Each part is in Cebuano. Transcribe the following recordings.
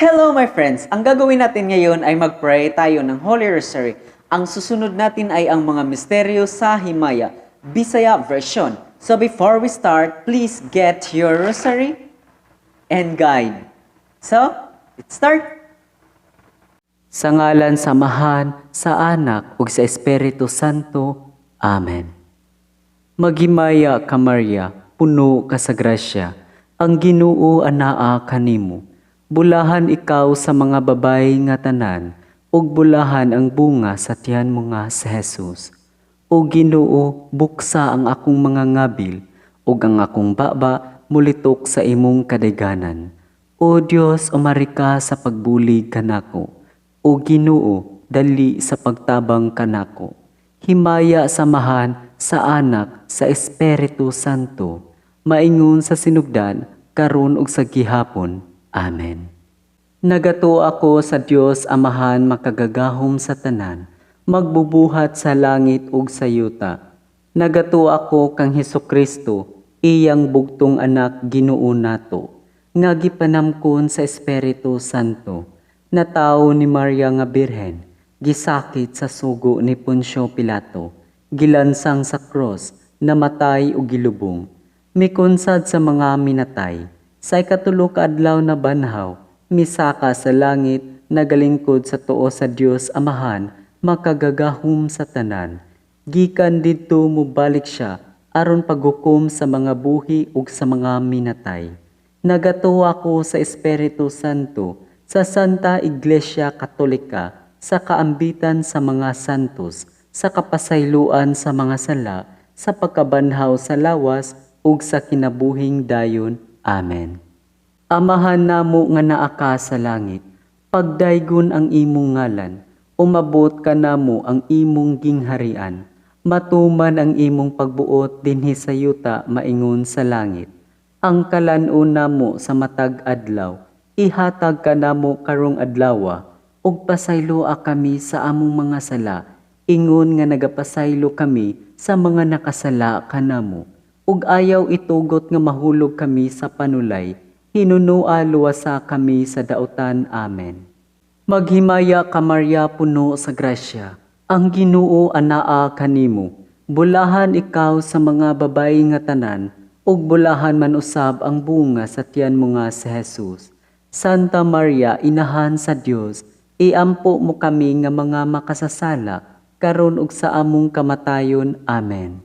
Hello, my friends! Ang gagawin natin ngayon ay mag-pray tayo ng Holy Rosary. Ang susunod natin ay ang mga misteryo sa Himaya, Bisaya version. So before we start, please get your rosary and guide. So, let's start! Sa ngalan sa Amahan, sa Anak, ug sa Espiritu Santo. Amen. Maghimaya ka, Maria, puno ka sa grasya. Ang Ginoo anaa kanimo. Bulahan ikaw sa mga babayi nga tanan, ug bulahan ang bunga sa tiyan mo nga si Jesus. O Ginoo, buksa ang akong mga ngabil, ug ang akong baba mulitok sa imong kadayganan. O Dios, umari ka sa pagbulig kanako. O Ginoo, dali sa pagtabang kanako. Himaya sa Amahan, sa Anak, sa Espiritu Santo, maingon sa sinugdan, karon ug sa gihapon. Amen. Nagatuo ako sa Dios Amahan makagagahom sa tanan, magbubuhat sa langit ug sa yuta. Nagatuo ako kang Hesukristo, iyang bugtong anak Ginoo nato, nga gipanamkon sa Espiritu Santo, natawo ni Maria nga Birhen, gisakit sa sugo ni Poncio Pilato, gilansang sa cross, namatay ug gilubong, mikunsad sa mga minatay, sa ikatulo ka adlaw na banhaw, misaka sa langit, nagalingkod sa tuo sa Dios Amahan, makagagahom sa tanan. Gikan didto mobalik siya aron paghukom sa mga buhi ug sa mga minatay. Nagatuo ako sa Espiritu Santo, sa Santa Iglesia Katolika, sa kaambitan sa mga santos, sa kapasayloan sa mga sala, sa pagkabanhaw sa lawas ug sa kinabuhing dayon. Amen. Amahan namo nga naa ka sa langit, pagdaygon ang imong ngalan, umabot kanamo ang imong gingharian, matuman ang imong pagbuot dinhi sa yuta maingon sa langit. Ang kalan-on namo sa matag adlaw, ihatag kanamo karong adlawa, ug pasayloa kami sa among mga sala, ingon nga nagapasaylo kami sa mga nakasala kanamo. Ug ayaw itugot nga mahulog kami sa panulay, hinunua luwasa kami sa dautan. Amen. Maghimaya ka, Maria, puno sa grasya. Ang Ginoo anaa kanimo. Bulahan ikaw sa mga babayi nga tanan, ug bulahan man usab ang bunga sa tiyan mo nga si Jesus. Santa Maria, inahan sa Dios, iampo mo kami nga mga makasasala, karon ug sa among kamatayon. Amen.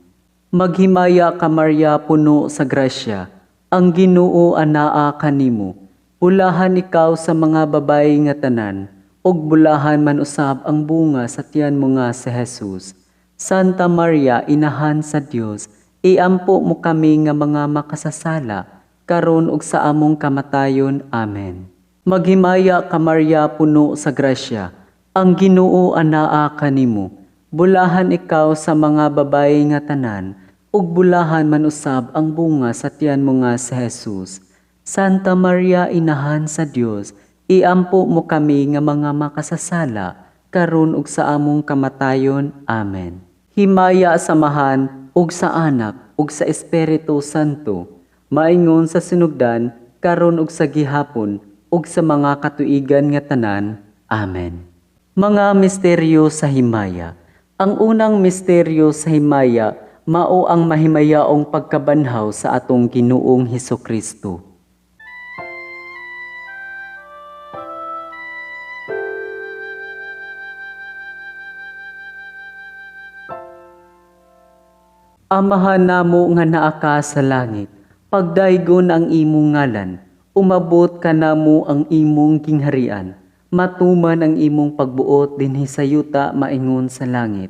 Maghimaya ka, Maria, puno sa grasya. Ang Ginoo anaa kanimo. Bulahan ikaw sa mga babayi nga tanan, ug bulahan man usab ang bunga sa tiyan mo nga si Jesus. Santa Maria, inahan sa Dios, iampo mo kami nga mga makasasala, karon ug sa among kamatayon. Amen. Maghimaya ka, Maria, puno sa grasya. Ang Ginoo anaa kanimo. Bulahan ikaw sa mga babayi nga tanan, ug bulahan man usab ang bunga sa tiyan mo nga si Jesus. Santa Maria, inahan sa Dios, iampo mo kami nga mga makasasala, karon ug sa among kamatayon. Amen. Himaya sa Amahan, ug sa Anak, ug sa Espiritu Santo, maingon sa sinugdan, karon ug sa gihapon, ug sa mga katuigan nga tanan. Amen. Mga misteryo sa himaya. Ang unang misteryo sa himaya mao ang mahimayaong pagkabanhaw sa atong Ginoong Hesukristo. Amahan namo nga naa ka sa langit, pagdaygon ang imong ngalan, umabot kanamo ang imong gingharian, matuman ang imong pagbuot dinhi sa yuta maingon sa langit.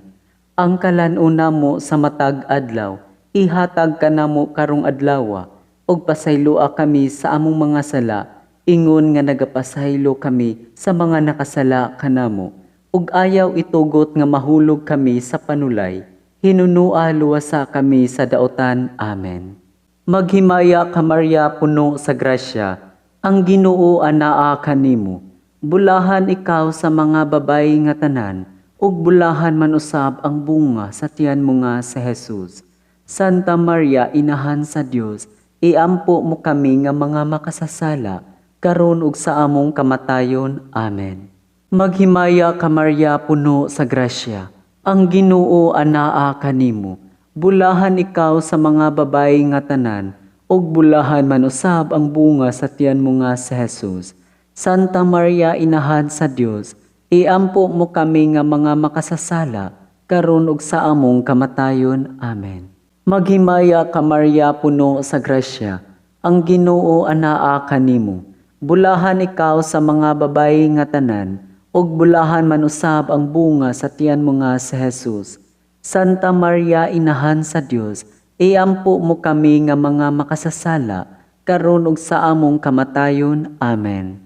Ang kalan-on namo sa matag adlaw, ihatag kanamo karong adlawa, ug pasayloa kami sa among mga sala, ingon nga nagapasaylo kami sa mga nakasala kanamo. Ug ayaw itugot nga mahulog kami sa panulay, hinunua luwasa kami sa dautan. Amen. Maghimaya ka, Maria, puno sa grasya, ang Ginoo anaa kanimo. Bulahan ikaw sa mga babayi nga tanan, ug bulahan man usab ang bunga sa tiyan mo nga si Jesus. Santa Maria, inahan sa Dios, iampo mo kami nga mga makasasala, karon ug sa among kamatayon. Amen. Maghimaya ka Maria, puno sa grasya. Ang Ginoo anaa kanimo. Bulahan ikaw sa mga babayi nga tanan, ug bulahan man usab ang bunga sa tiyan mo nga si Jesus. Santa Maria, Inahan sa Dios, iampo mo kami nga mga makasasala, karon ug sa among kamatayon. Amen. Maghimaya ka Maria, puno sa grasya. Ang Ginoo anaa kanimo. Bulahan ikaw sa mga babayi nga tanan, ug bulahan man usab ang bunga sa tiyan mo nga si Jesus. Santa Maria, Inahan sa Dios, iampo mo kami nga mga makasasala, karon ug sa among kamatayon. Amen.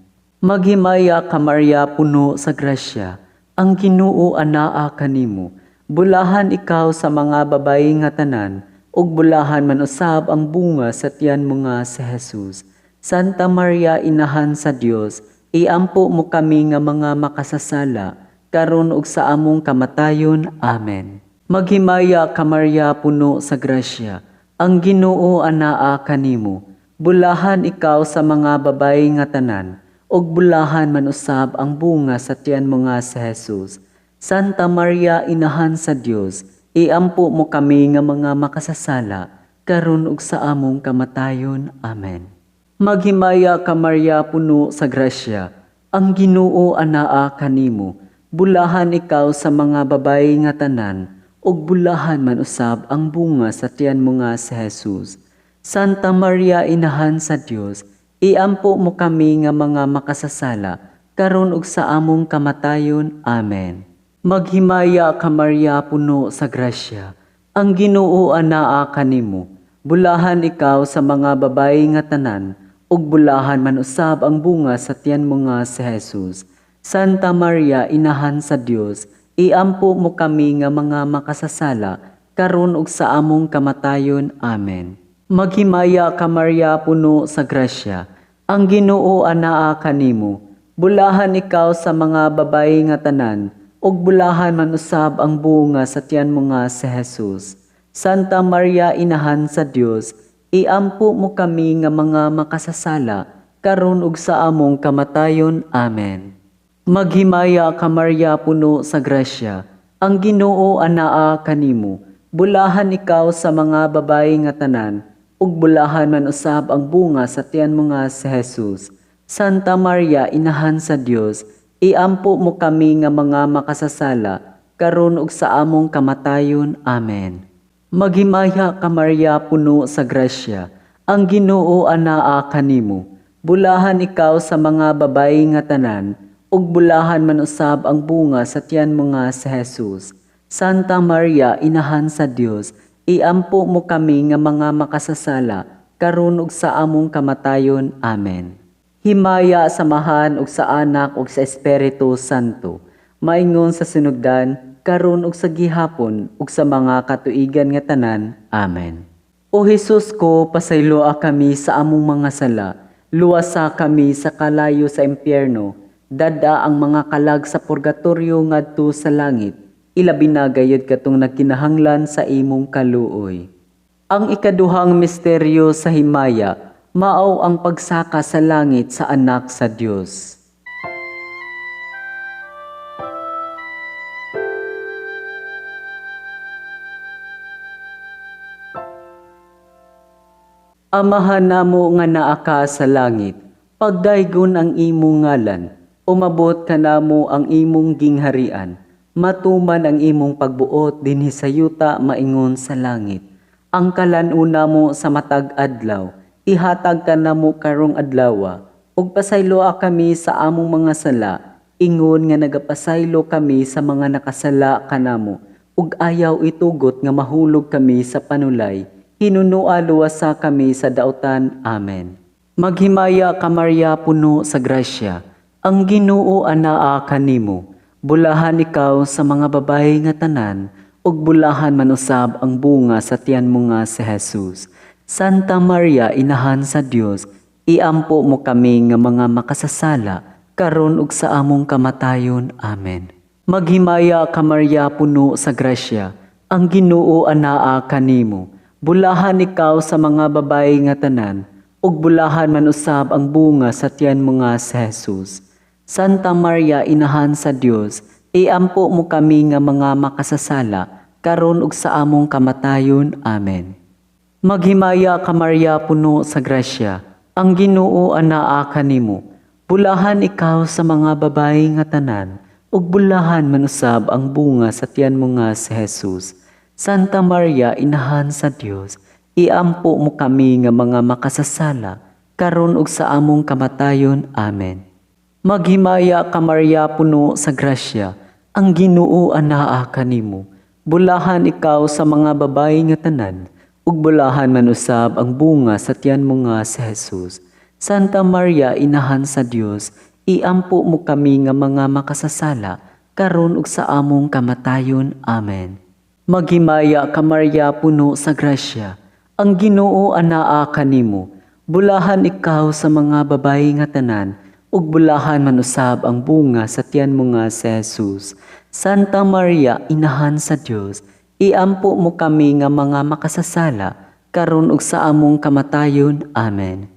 Maghimaya ka Maria, puno sa grasya. Ang Ginoo anaa kanimo. Bulahan ikaw sa mga babayi nga tanan, ug bulahan man usab ang bunga sa tiyan mo nga si Jesus. Santa Maria, Inahan sa Dios, iampo mo kami nga mga makasasala, karon ug sa among kamatayon. Amen. Maghimaya ka Maria, puno sa grasya. Ang Ginoo anaa kanimo. Bulahan ikaw sa mga babayi nga tanan, ug bulahan man usab ang bunga sa tiyan mo nga si Jesus. Santa Maria, Inahan sa Dios, iampo mo kami nga mga makasasala, karon ug sa among kamatayon. Amen. Maghimaya ka Maria, puno sa grasya. Ang Ginoo anaa kanimo. Bulahan ikaw sa mga babayi nga tanan, ug bulahan man usab ang bunga sa tiyan mo nga si Jesus. Santa Maria, Inahan sa Dios, iampo mo kami nga mga makasasala, karon ug sa among kamatayon. Amen. Maghimaya ka Maria, puno sa grasya. Ang Ginoo anaa kanimo. Bulahan ikaw sa mga babayi nga tanan, ug bulahan man usab ang bunga sa tiyan mo nga si Jesus. Santa Maria, Inahan sa Dios, iampo mo kami nga mga makasasala, karon ug sa among kamatayon. Amen. Maghimaya ka Maria, puno sa grasya. Ang Ginoo anaa kanimo. Bulahan ikaw sa mga babayi nga tanan, ug bulahan man usab ang bunga sa tiyan mo nga si Jesus. Santa Maria, Inahan sa Dios, iampo mo kami nga mga makasasala, karon ug sa among kamatayon. Amen. Maghimaya ka Maria, puno sa grasya. Ang Ginoo anaa kanimo. Bulahan ikaw sa mga babayi nga tanan, ug bulahan man usab ang bunga sa tiyan mo nga si Jesus. Santa Maria, Inahan sa Dios, iampo mo kami nga mga makasasala, karon ug sa among kamatayon. Amen. Maghimaya ka Maria, puno sa grasya. Ang Ginoo anaa kanimo. Bulahan ikaw sa mga babayi nga tanan, ug bulahan man usab ang bunga sa tiyan mo nga si Jesus. Santa Maria, Inahan sa Dios, iampo mo kami nga mga makasasala, karon ug sa among kamatayon. Amen. Himaya sa Amahan ug sa Anak ug sa Espiritu Santo, maingon sa sinugdan, karon ug sa gihapon ug sa mga katuigan nga tanan. Amen. O Hesus ko, pasayloa kami sa among mga sala, luwasa kami sa kalayo sa impyerno, dada ang mga kalag sa purgatorio ngadto sa langit, ilabi na gayud katong nagkinahanglan sa imong kaluoy. Ang ikaduhang misteryo sa himaya, mao ang pagsaka sa langit sa anak sa Dios. Amahan namo nga naa ka sa langit, pagdaygon ang imong ngalan, umabot kanamo ang imong gingharian, matuman ang imong pagbuot dinhi sa yuta maingon sa langit. Ang kalan-on namo sa matag adlaw, ihatag kanamo karong adlawa, ug pasayloa kami sa among mga sala, ingon nga nagapasaylo kami sa mga nakasala kanamo, ug ayaw itugot nga mahulog kami sa panulay, hinunua luwasa kami sa dautan. Amen. Maghimaya ka Maria, puno sa grasya. Ang Ginoo anaa kanimo. Bulahan ikaw sa mga babayi nga tanan, ug bulahan man usab ang bunga sa tiyan mo nga si Jesus. Santa Maria, Inahan sa Dios, iampo mo kami nga mga makasasala, karon ug sa among kamatayon. Amen. Maghimaya ka Maria, puno sa grasya. Ang Ginoo anaa kanimo. Bulahan ikaw sa mga babayi nga tanan, ug bulahan man usab ang bunga sa tiyan mo nga si Jesus. Santa Maria, Inahan sa Dios, iampo mo kami nga mga makasasala, karon ug sa among kamatayon. Amen. Maghimaya ka Maria, puno sa grasya, ang Ginoo anaa kanimo. Bulahan ikaw sa mga babayi nga tanan, ug bulahan man usab ang bunga sa tiyan mo nga si Jesus. Santa Maria, Inahan sa Dios, iampo mo kami nga mga makasasala, karon ug sa among kamatayon. Amen. Maghimaya ka Maria, puno sa grasya, ang Ginoo anaa kanimo. Bulahan ikaw sa mga babayi nga tanan, ug bulahan man usab ang bunga sa tiyan mo nga si Jesus. Santa Maria, Inahan sa Dios, iampo mo kami nga mga makasasala, karon ug sa among kamatayon. Amen. Maghimaya ka Maria, puno sa grasya, ang Ginoo anaa kanimo. Bulahan ikaw sa mga babayi nga tanan, ug bulahan man usab ang bunga sa tiyan mo nga si Jesus. Santa Maria, Inahan sa Dios, iampo mo kami nga mga makasasala, karon ug sa among kamatayon. Amen.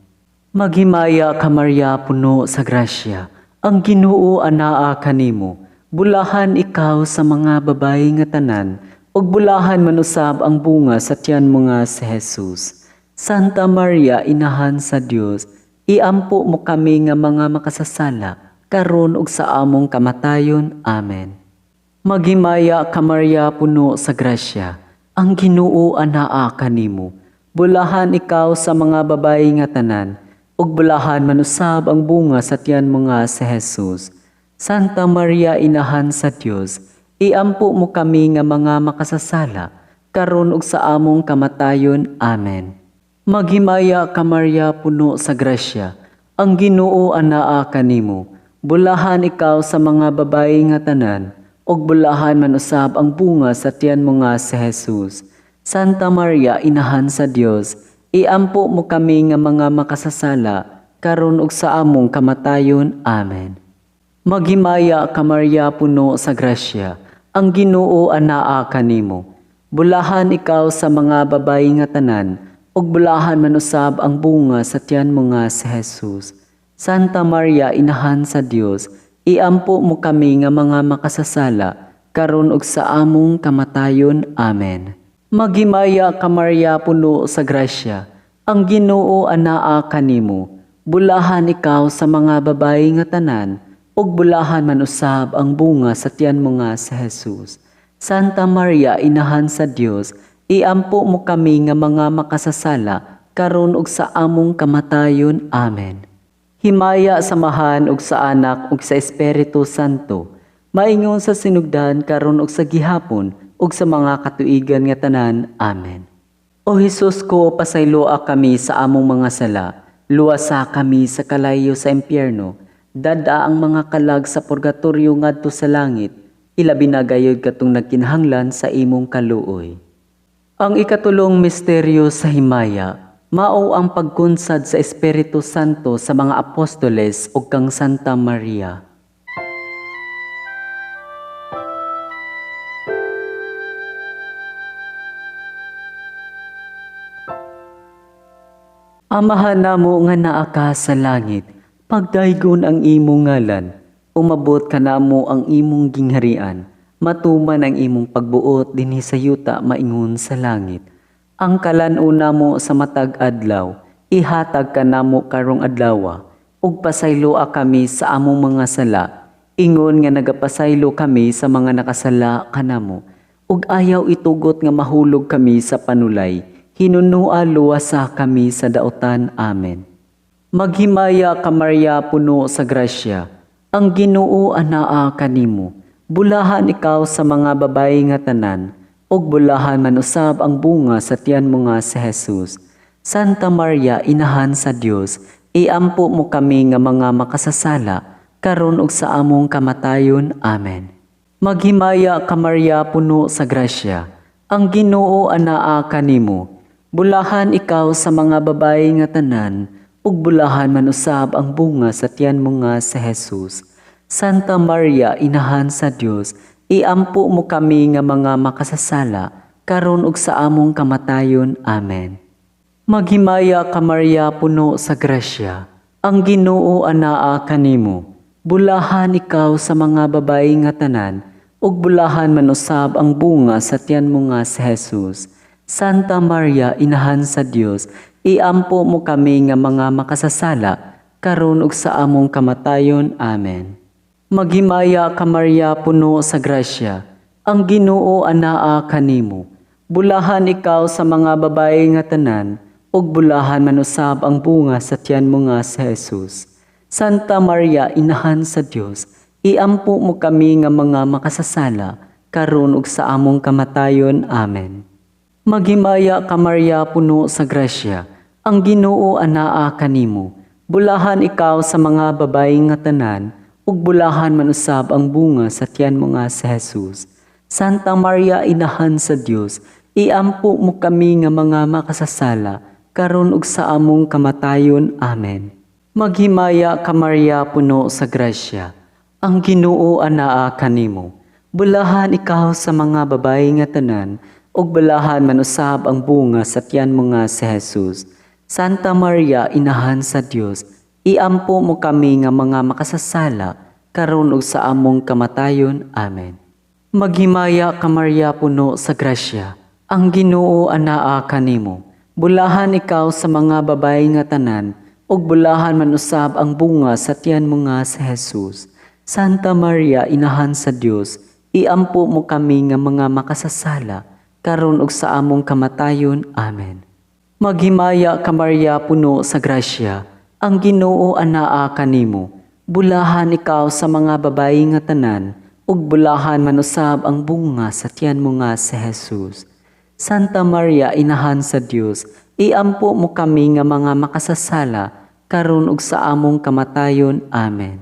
Maghimaya ka Maria, puno sa grasya, ang Ginoo anaa kanimo. Bulahan ikaw sa mga babayi nga tanan, ug bulahan man usab ang bunga sa tiyan mo nga si Jesus. Santa Maria, Inahan sa Dios, iampo mo kami nga mga makasasala, karon ug sa among kamatayon. Amen. Maghimaya ka Maria, puno sa grasya, ang Ginoo anaa kanimo. Bulahan ikaw sa mga babayi nga tanan, ug bulahan man usab ang bunga sa tiyan mo nga si Jesus. Santa Maria, Inahan sa Dios, iampo mo kami nga mga makasasala, karon ug sa among kamatayon. Amen. Maghimaya ka Maria, puno sa grasya, ang Ginoo anaa kanimo. Bulahan ikaw sa mga babayi nga tanan, ug bulahan man usab ang bunga sa tiyan mo nga si Jesus. Santa Maria, Inahan sa Dios, iampo mo kami nga mga makasasala, karon ug sa among kamatayon. Amen. Maghimaya ka Maria, puno sa grasya, ang Ginoo anaa kanimo. Bulahan ikaw sa mga babayi nga tanan, ug bulahan man usab ang bunga sa tiyan mo nga si Jesus. Santa Maria, Inahan sa Dios, iampo mo kami nga mga makasasala, karon ug sa among kamatayon. Amen. Maghimaya ka Maria, puno sa grasya, ang Ginoo anaa kanimo. Bulahan ikaw sa mga babayi nga tanan, ug bulahan man usab ang bunga sa tiyan mo nga si Jesus. Santa Maria, Inahan sa Dios, iampo mo kami nga mga makasasala, karon ug sa among kamatayon. Amen. Himaya sa Amahan ug sa Anak ug sa Espiritu Santo, maingon sa sinugdan karon ug sa gihapon ug sa mga katuigan nga tanan. Amen. O Hesus ko, pasayloa kami sa among mga sala, luwasa kami sa kalayo sa impyerno, dad-a ang mga kalag sa purgatorio ngadto sa langit, ilabi na gayod katong nagkinahanglan sa imong kaluoy. Ang ikatulong misteryo sa himaya, mao ang pagkunsad sa Espiritu Santo sa mga apostoles ug kang Santa Maria. Amahan namo nga naa ka sa langit, pagdaygon ang imong ngalan, umabot kanamo ang imong gingharian, matuman ang imong pagbuot dinhi sa yuta maingon sa langit. Ang kalan-on namo sa matag adlaw, ihatag kanamo karong adlawa, ug pasayloa kami sa among mga sala, ingon nga nagapasaylo kami sa mga nakasala kanamo, ug ayaw itugot nga mahulog kami sa panulay, hinunua luwasa kami sa daotan. Amen. Maghimaya ka Maria, puno sa grasya, ang Ginoo anaa kanimo. Bulahan ikaw sa mga babayi nga tanan, ug bulahan man usab ang bunga sa tiyan mo nga si Jesus. Santa Maria, Inahan sa Dios, iampo mo kami nga mga makasasala, karon ug sa among kamatayon. Amen. Maghimaya ka Maria, puno sa grasya, ang Ginoo anaa kanimo. Bulahan ikaw sa mga babayi nga tanan, ug bulahan man usab ang bunga sa tiyan mo nga si Jesus. Santa Maria, Inahan sa Dios, iampo mo kami nga mga makasasala, karon ug sa among kamatayon. Amen. Maghimaya ka Maria, puno sa grasya. Ang Ginoo anaa kanimo. Bulahan ikaw sa mga babayi nga tanan, ug bulahan man usab ang bunga sa tiyan mo nga si Jesus. Santa Maria, Inahan sa Dios, iampo mo kami nga mga makasasala, karon ug sa among kamatayon. Amen. Maghimaya ka Maria, puno sa grasya. Ang Ginoo anaa kanimo. Bulahan ikaw sa mga babayi nga tanan, ug bulahan man usab ang bunga sa tiyan mo nga si Jesus. Santa Maria, Inahan sa Dios, iampo mo kami nga mga makasasala, karon ug sa among kamatayon. Amen. Maghimaya ka Maria, puno sa grasya. Ang Ginoo anaa kanimo. Bulahan ikaw sa mga babayi nga tanan, ug bulahan man usab ang bunga sa tiyan mo nga si Jesus. Santa Maria, Inahan sa Dios, iampo mo kami nga mga makasasala, karon ug sa among kamatayon. Amen. Maghimaya ka Maria, puno sa grasya. Ang Ginoo anaa kanimo. Bulahan ikaw sa mga babayi nga tanan, ug bulahan man usab ang bunga sa tiyan mo nga si Jesus. Santa Maria, Inahan sa Dios, iampo mo kami nga mga makasasala, karon ug sa among kamatayon. Amen. Maghimaya ka Maria, puno sa grasya. Ang Ginoo anaa kanimo. Bulahan ikaw sa mga babayi nga tanan, ug bulahan man usab ang bunga sa tiyan mo nga si Jesus. Santa Maria, Inahan sa Dios, iampo mo kami nga mga makasasala, karon ug sa among kamatayon. Amen. Maghimaya ka Maria, puno sa grasya. Ang Ginoo anaa kanimo. Bulahan ikaw sa mga babayi nga tanan, ug bulahan man usab ang bunga sa tiyan mo nga si Jesus. Santa Maria, Inahan sa Dios, iampo mo kami nga mga makasasala, karon ug sa among kamatayon. Amen.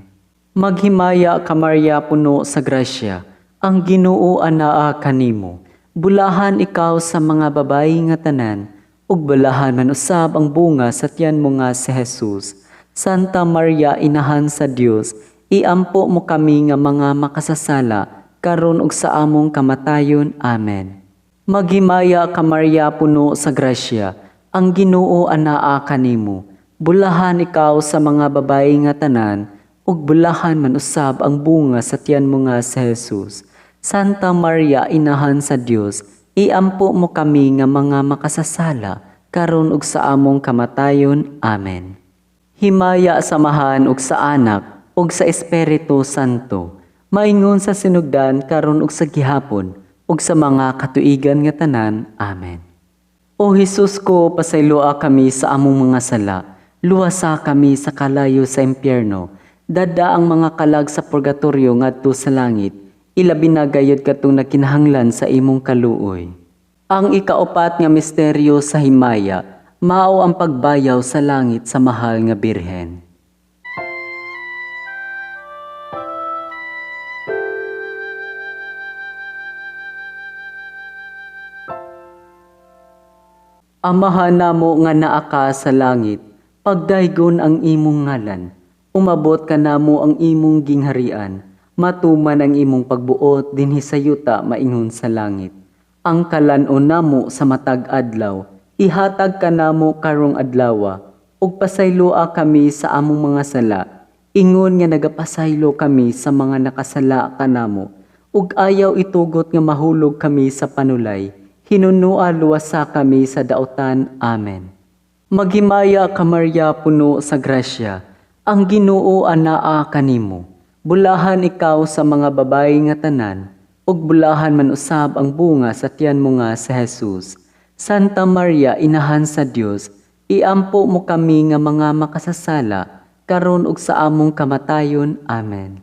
Maghimaya ka Maria, puno sa grasya. Ang Ginoo anaa kanimo. Bulahan ikaw sa mga babayi nga tanan, ug bulahan man usab ang bunga sa tiyan mo nga si Jesus. Santa Maria, Inahan sa Dios, iampo mo kami nga mga makasasala, karon ug sa among kamatayon. Amen. Maghimaya ka Maria, puno sa grasya. Ang Ginoo anaa kanimo. Bulahan ikaw sa mga babayi nga tanan, ug bulahan man usab ang bunga sa tiyan mo nga si Jesus. Santa Maria, Inahan sa Dios, iampo mo kami nga mga makasasala, karon ug sa among kamatayon. Amen. Himaya sa Amahan ug sa Anak ug sa Espiritu Santo, maingon sa sinugdan, karon ug sa gihapon, ug sa mga katuigan nga tanan. Amen. O Hesus ko, pasayloa kami sa among mga sala, luwasa kami sa kalayo sa impyerno, dada ang mga kalag sa purgatorio ngadto sa langit, ilabi na gayod katong nagkinahanglan sa imong kaluoy. Ang ikaupat nga misteryo sa himaya, mao ang pagbayaw sa langit sa mahal nga Birhen. Amahan namo nga naa ka sa langit, pagdaygon ang imong ngalan. Umabot ka namo ang imong gingharian, matuman ang imong pagbuot dinhi sa yuta maingon sa langit. Ang kalan-on namo sa matag adlaw, ihatag kanamo karong adlawa, ug pasayloa kami sa among mga sala, ingon nga nagapasaylo kami sa mga nakasala kanamo, ug ayaw itugot nga mahulog kami sa panulay. Hinunua luwasa kami sa dautan. Amen. Maghimaya ka Maria, puno sa grasya. Ang Ginoo anaa kanimo. Bulahan ikaw sa mga babayi nga tanan, ug bulahan man usab ang bunga sa tiyan mo nga si Jesus. Santa Maria, Inahan sa Dios, iampo mo kami nga mga makasasala, karon ug sa among kamatayon. Amen.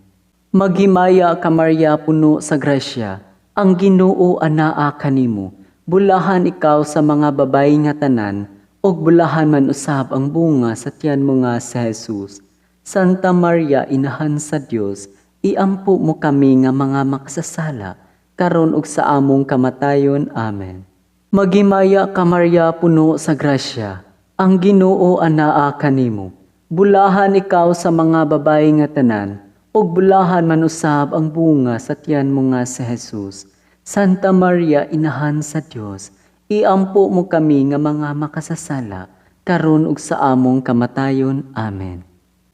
Maghimaya ka Maria, puno sa grasya. Ang Ginoo anaa kanimo. Bulahan ikaw sa mga babayi nga tanan, ug bulahan man usab ang bunga sa tiyan mo nga si Jesus. Santa Maria, Inahan sa Dios, iampo mo kami nga mga makasasala, karon ug sa among kamatayon. Amen. Maghimaya ka Maria, puno sa grasya. Ang Ginoo anaa kanimo. Bulahan ikaw sa mga babayi nga tanan, ug bulahan man usab ang bunga sa tiyan mo nga si Jesus. Santa Maria, Inahan sa Dios, Iampo mo kami nga mga makasasala, karon ug sa among kamatayon. Amen.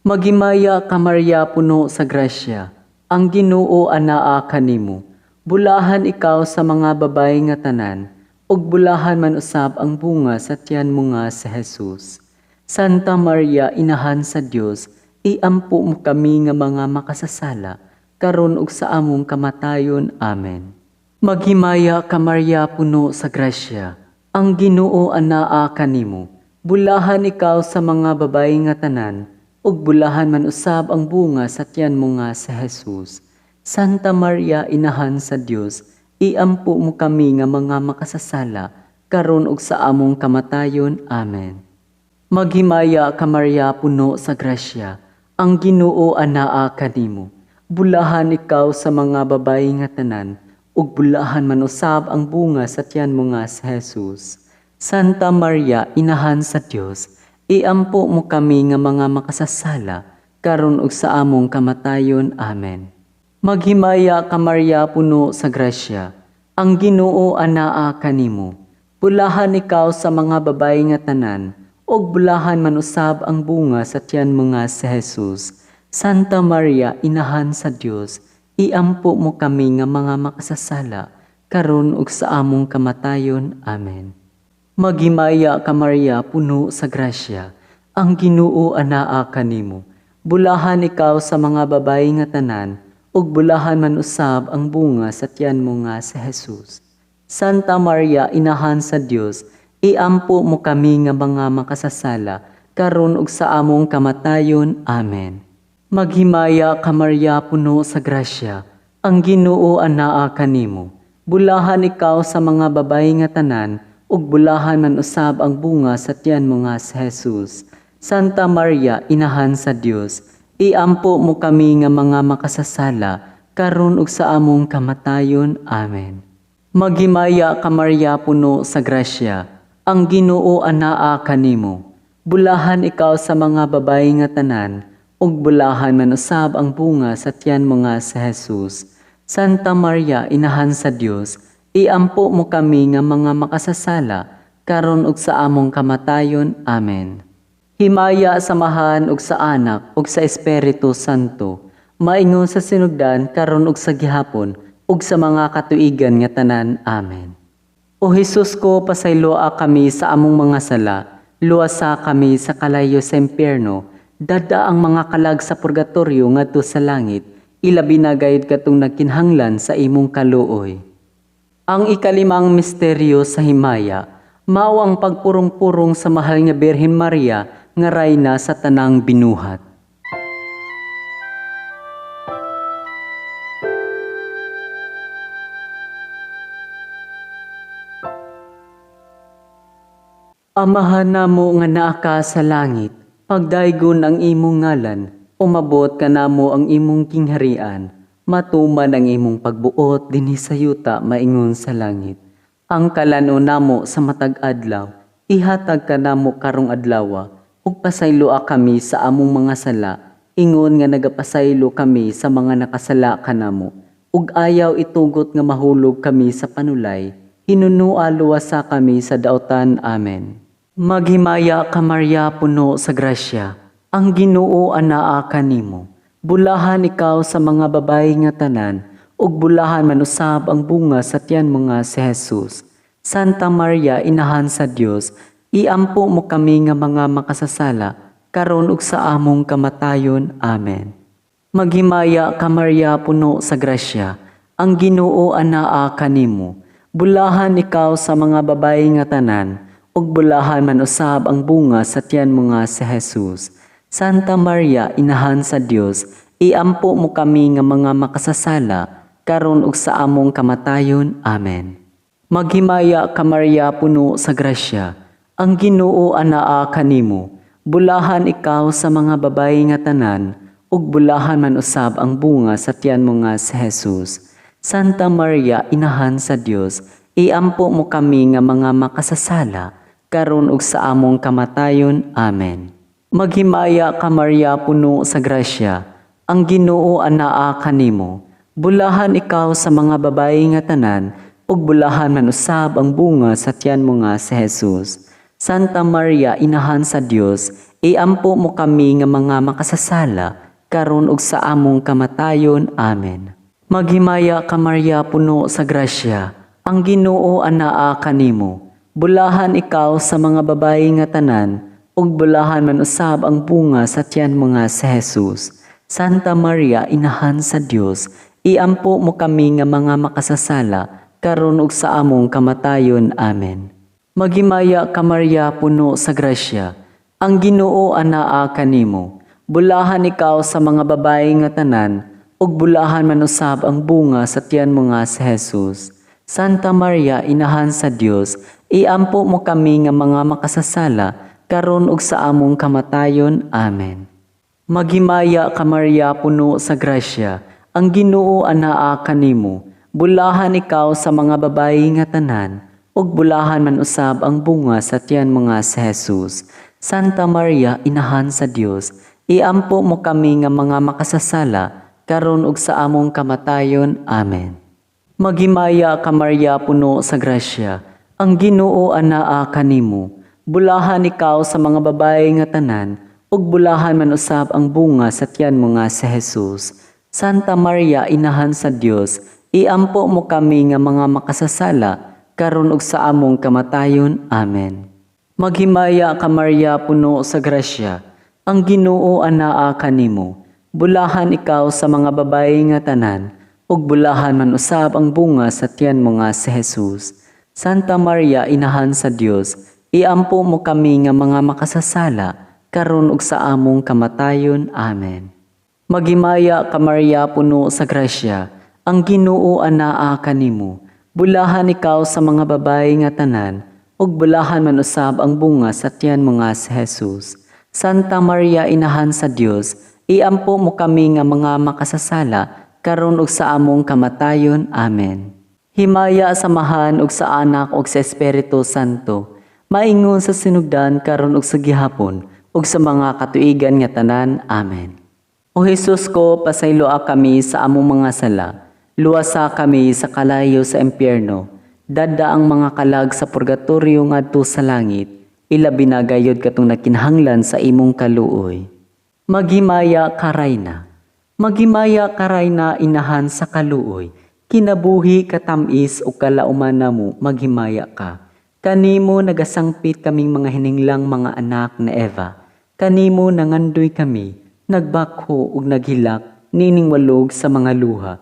Maghimaya ka Maria, puno sa grasya, ang Ginoo anaa kanimo. Bulahan ikaw sa mga babayi nga tanan, ug bulahan man usab ang bunga sa tiyan mo nga si Jesus. Santa Maria, Inahan sa Dios, iampo mo kami nga mga makasasala, karon ug sa among kamatayon. Amen. Maghimaya ka Maria, puno sa grasya, ang Ginoo anaa kanimo. Bulahan ikaw sa mga babayi nga tanan, ug bulahan man usab ang bunga sa tiyan mo nga si Jesus. Santa Maria, Inahan sa Dios, iampo mo kami nga mga makasasala, karon ug sa among kamatayon. Amen. Maghimaya ka Maria, puno sa grasya, ang Ginoo anaa kanimo. Bulahan ikaw sa mga babayi nga tanan, ug bulahan man usab ang bunga sa tiyan mo nga si Jesus. Santa Maria, Inahan sa Dios, iampo mo kami nga mga makasasala, karon ug sa among kamatayon. Amen. Maghimaya ka Maria, puno sa grasya, ang Ginoo anaa kanimo. Bulahan ikaw sa mga babayi nga tanan, ug bulahan man usab ang bunga sa tiyan mo nga si Jesus. Santa Maria, Inahan sa Dios, iampo mo kami nga mga makasasala, karon ug sa among kamatayon. Amen. Maghimaya ka Maria, puno sa grasya, ang Ginoo anaa kanimo. Bulahan ikaw sa mga babayi nga tanan, ug bulahan man usab ang bunga sa tiyan mo nga si Jesus. Santa Maria, Inahan sa Dios, iampo mo kami nga mga makasasala, karon ug sa among kamatayon. Amen. Maghimaya ka Maria, puno sa grasya, ang Ginoo anaa kanimo. Bulahan ikaw sa mga babayi nga tanan, ug bulahan man usab ang bunga sa tiyan mo nga si Jesus. Santa Maria, Inahan sa Dios, iampo mo kami nga mga makasasala, karon ug sa among kamatayon. Amen. Maghimaya ka Maria, puno sa grasya, ang Ginoo anaa kanimo. Bulahan ikaw sa mga babayi nga tanan, ug bulahan man usab ang bunga sa tiyan mo nga si Jesus. Santa Maria, Inahan sa Dios, iampo mo kami nga mga makasasala, karon ug sa among kamatayon. Amen. Himaya sa Amahan ug sa Anak ug sa Espiritu Santo, maingon sa sinugdan karon ug sa gihapon ug sa mga katuigan nga tanan. Amen. O Hesus ko, pasayloa kami sa among mga sala, luwasa kami sa kalayo sa impyerno, dada ang mga kalag sa purgatorio ngadto sa langit, ilabi na gayud katong nagkinahanglan sa imong kaluoy. Ang ikalimang misteryo sa himaya, mao ang pagpurong-purong sa mahal nga Birhen Maria nga rayna sa tanang binuhat. Amahan namo nga naa ka sa langit, pagdaygon ang imong ngalan, umabot kanamo ang imong gingharian, matuman ang imong pagbuot dinhi sa yuta maingon sa langit. Ang kalan-on namo sa matag adlaw, ihatag kanamo karong adlawa, ug pasayloa kami sa among mga sala, ingon nga nagapasaylo kami sa mga nakasala kanamo. Ug ayaw itugot nga mahulog kami sa panulay, hinunua luwasa kami sa dautan. Amen. Maghimaya ka Maria, puno sa grasya, ang Ginoo anaa kanimo. Bulahan ikaw sa mga babayi nga tanan, ug bulahan man usab ang bunga sa tiyan mo nga si Jesus. Santa Maria, Inahan sa Dios, iampo mo kami nga mga makasasala, karon ug sa among kamatayon. Amen. Maghimaya ka Maria, puno sa grasya, ang Ginoo anaa kanimo. Bulahan ikaw sa mga babayi nga tanan, ug bulahan man usab ang bunga sa tiyan mo nga si Jesus. Santa Maria, Inahan sa Dios, iampo mo kami nga mga makasasala, karon ug sa among kamatayon. Amen. Maghimaya ka Maria, puno sa grasya, ang Ginoo anaa kanimo. Bulahan ikaw sa mga babayi nga tanan, ug bulahan man usab ang bunga sa tiyan mo nga si Jesus. Santa Maria, Inahan sa Dios, iampo mo kami nga mga makasasala, karon ug sa among kamatayon. Amen. Maghimaya ka Maria, puno sa grasya, ang Ginoo anaa kanimo. Bulahan ikaw sa mga babayi nga tanan, ug bulahan man usab ang bunga sa tiyan mo nga si Jesus. Santa Maria, Inahan sa Dios, iampo mo kami nga mga makasasala, karon ug sa among kamatayon. Amen. Maghimaya ka, Maria, puno sa grasya, ang Ginoo anaa kanimo. Bulahan ikaw sa mga babayi nga tanan, ug bulahan man usab ang bunga sa tiyan mo nga si Jesus. Santa Maria, Inahan sa Dios, iampo mo kami nga mga makasasala, karon ug sa among kamatayon. Amen. Maghimaya ka, Maria, puno sa grasya, ang Ginoo anaa kanimo. Bulahan ikaw sa mga babayi nga tanan, ug bulahan man usab ang bunga sa tiyan mo nga si Jesus. Santa Maria, Inahan sa Dios, iampo mo kami nga mga makasasala, karon ug sa among kamatayon. Amen. Maghimaya ka, Maria, puno sa grasya, ang Ginoo anaa kanimo. Bulahan ikaw sa mga babayi nga tanan, ug bulahan man usab ang bunga sa tiyan mo nga si Jesus. Santa Maria, Inahan sa Dios, iampo mo kami nga mga makasasala, karon ug sa among kamatayon. Amen. Maghimaya ka, Maria, puno sa grasya, ang Ginoo anaa kanimo. Bulahan ikaw sa mga babayi nga tanan, ug bulahan man usab ang bunga sa tiyan mo nga si Jesus. Santa Maria, Inahan sa Dios, iampo mo kami nga mga makasasala, karon ug sa among kamatayon. Amen. Maghimaya ka, Maria, puno sa grasya, ang Ginoo anaa kanimo. Bulahan ikaw sa mga babayi nga tanan, ug bulahan man usab ang bunga sa tiyan mo nga si Jesus. Santa Maria, Inahan sa Dios, iampo mo kami nga mga makasasala, karon ug sa among kamatayon. Amen. Maghimaya ka, Maria, puno sa grasya, ang Ginoo anaa kanimo. Bulahan ikaw sa mga babayi nga tanan, ug bulahan man usab ang bunga sa tiyan mo nga si Jesus. Santa Maria, Inahan sa Dios, iampo mo kami nga mga makasasala, karon ug sa among kamatayon. Amen. Himaya sa Amahan ug sa Anak ug sa Espiritu Santo, maingon sa sinugdan, karon ug sa gihapon ug sa mga katuigan nga tanan. Amen. O Jesus ko, pasayloa kami sa among mga sala. Luwasa kami sa kalayo sa impyerno. Dad-a ang mga kalag sa purgatorio ngadto sa langit. Ilabi na gayod katong nakinahanglan sa imong kaluoy. Maghimaya ka, Rayna. Maghimaya ka, Rayna, Inahan sa kaluoy. Kinabuhi, katamis o kalauman namo, maghimaya ka. Kanimo nagasangpit kaming mga hininglang mga anak ni Eva. Kanimo nangandoy kami, nagbakho ug naghilak niining walog sa mga luha.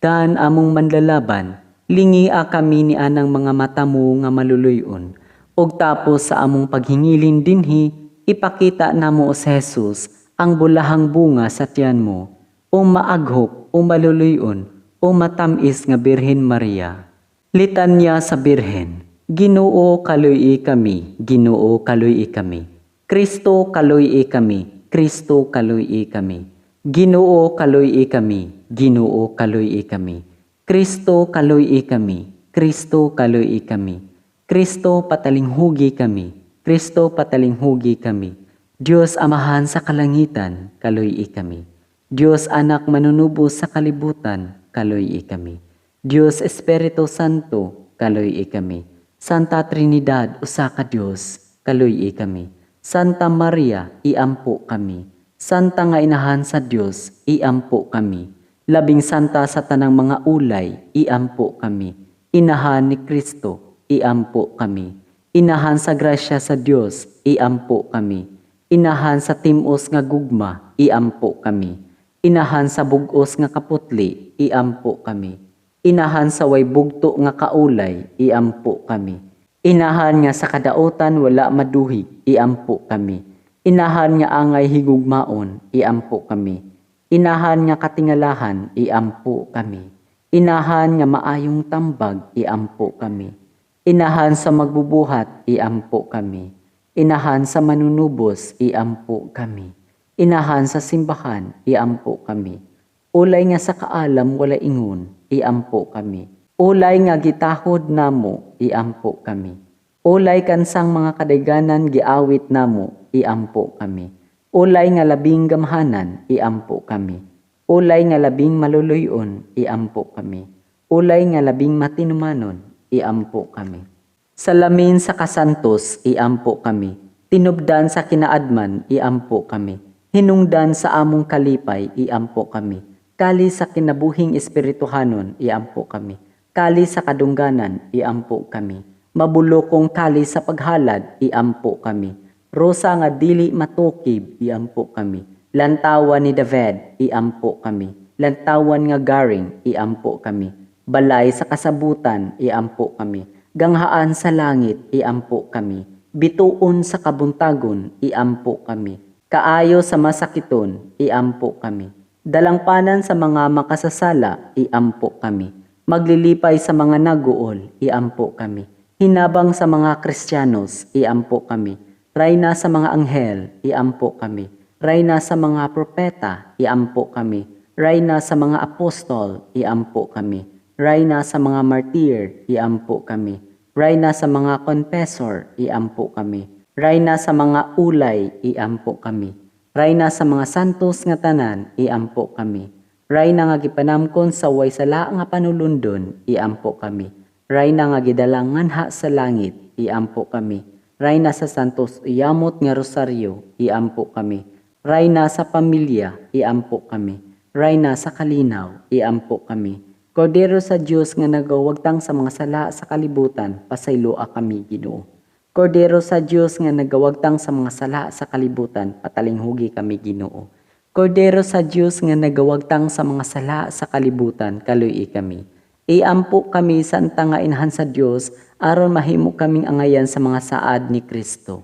Daan among manlalaban, lingia kami ni anang mga mata mo nga maluluy-on. Ug tapos sa among paghingilin dinhi, ipakita namo si Jesus, ang bulahang bunga sa tiyan mo. O maaghop, o maluluy-on, o matamis nga Birhen Maria. Litanya sa Birhen. Ginoo, kaluy-i kami, Ginoo, kaluy-i kami. Kristo, kaluy-i kami, Kristo, kaluy-i kami. Ginoo, kaluy-i kami, Ginoo, kaluy-i kami. Kristo, kaluy-i kami, Kristo, kaluy-i kami. Kristo, patalinghugi kami, Kristo, patalinghugi kami. Dios Amahan sa kalangitan, kaluy-i kami. Dios Anak manunubos sa kalibutan, kaluy-i kami. Dios Espiritu Santo, kaluy-i kami. Santa Trinidad, usa ka Dios, kaluy-i kami. Santa Maria, iampo kami. Santa nga Inahan sa Dios, iampo kami. Labing santa sa tanang mga ulay, iampo kami. Inahan ni Kristo, iampo kami. Inahan sa grasya sa Dios, iampo kami. Inahan sa tim-os nga gugma, iampo kami. Inahan sa bug-os nga kaputli, iampo kami. Inahan sa way bugto nga kaulay, iampo kami. Inahan nga sa kadautan wala maduhi, iampo kami. Inahan nga angay higugmaon, iampo kami. Inahan nga katingalahan, iampo kami. Inahan nga maayong tambag, iampo kami. Inahan sa magbubuhat, iampo kami. Inahan sa manunubos, iampo kami. Inahan sa simbahan, iampo kami. Ulay nga sa kaalam wala ingon, iampo kami. Ulay nga gitahod namo, iampo kami. Ulay kansang mga kadayganan giawit namo, iampo kami. Ulay nga labing gamhanan, iampo kami. Ulay nga labing maluluy-on, iampo kami. Ulay nga labing matinumanon, iampo kami. Salamin sa kasantos, iampo kami. Tinubdan sa kinaadman, iampo kami. Hinungdan sa among kalipay, iampo kami. Kali sa kinabuhing espirituhanon, iampo kami. Kali sa kadungganan, iampo kami. Mabulokong kali sa paghalad, iampo kami. Rosa nga dili matukib, iampo kami. Lantawan ni David, iampo kami. Lantawan nga garing, iampo kami. Balay sa kasabutan, iampo kami. Ganghaan sa langit, iampo kami. Bituon sa kabuntagon, iampo kami. Kaayo sa masakiton, iampo kami. Dalangpanan sa mga makasasala, iampo kami. Maglilipay sa mga naguol, iampo kami. Hinabang sa mga Kristiyanos, iampo kami. Rayna sa mga anghel, iampo kami. Rayna sa mga propeta, iampo kami. Rayna sa mga apostol, iampo kami. Rayna sa mga martir, iampo kami. Rayna sa mga confessor, iampo kami. Rayna sa mga ulay, iampo kami. Rayna sa mga santos nga tanan, iampo kami. Rayna nga gipanamkon sa way sala nga panulundon, iampo kami. Rayna nga gidala nganha sa langit, iampo kami. Rayna sa santos iyamot nga rosaryo, iampo kami. Rayna sa pamilya, iampo kami. Rayna sa kalinaw, iampo kami. Kordero sa Dios nga nagawagtang sa mga sala sa kalibutan, pasayloa kami, Ginoo. Kordero sa Dios nga nagawagtang sa mga sala sa kalibutan, patalinghugi kami, Ginoo. Kordero sa Dios nga nagawagtang sa mga sala sa kalibutan, kaluy kami. Iampo kami sa nga inahan sa Dios aron mahimo kaming angayan sa mga saad ni Kristo.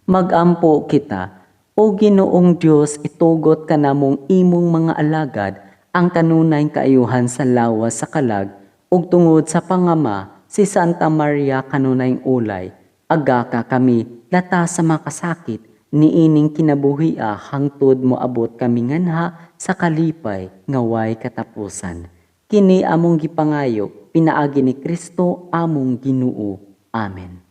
Magampo kita. O Ginoong Dios, itugot kanamong imong mga alagad ang kanunay kaayuhan sa lawas sa kalag ug tungod sa pangama si Santa Maria kanunay ulay, agaka kami lata sa makasakit niining kinabuhia hangtod moabot kami nganha sa kalipay nga way katapusan. Kini among gipangayo pinaagi ni Kristo among Ginoo. Amen.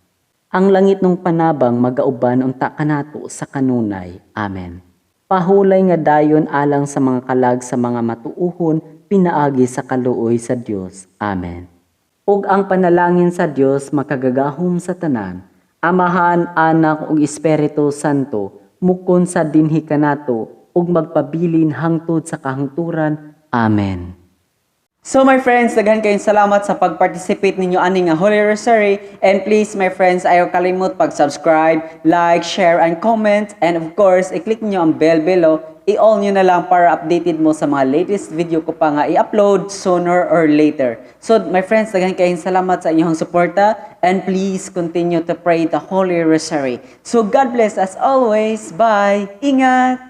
Ang langit nung panabang magauban unta kanato sa kanunay. Amen. Pahulay nga dayon alang sa mga kalag sa mga matuuhon pinaagi sa kaluoy sa Dios. Amen. Ug ang panalangin sa Dios makagagahom sa tanan, Amahan, Anak ug Espiritu Santo, mukon sa dinhi kanato ug magpabilin hangtod sa kahangturan. Amen. So my friends, daghan kayong salamat sa pag-participate ninyo ani nga Holy Rosary. And please, my friends, ayaw kalimot pag-subscribe, like, share, and comment. And of course, i-click niyo ang bell below. I-all nyo na lang para updated mo sa mga latest video ko pa nga i-upload sooner or later. So my friends, daghan kayong salamat sa inyong suporta. And please continue to pray the Holy Rosary. So God bless as always. Bye! Ingat!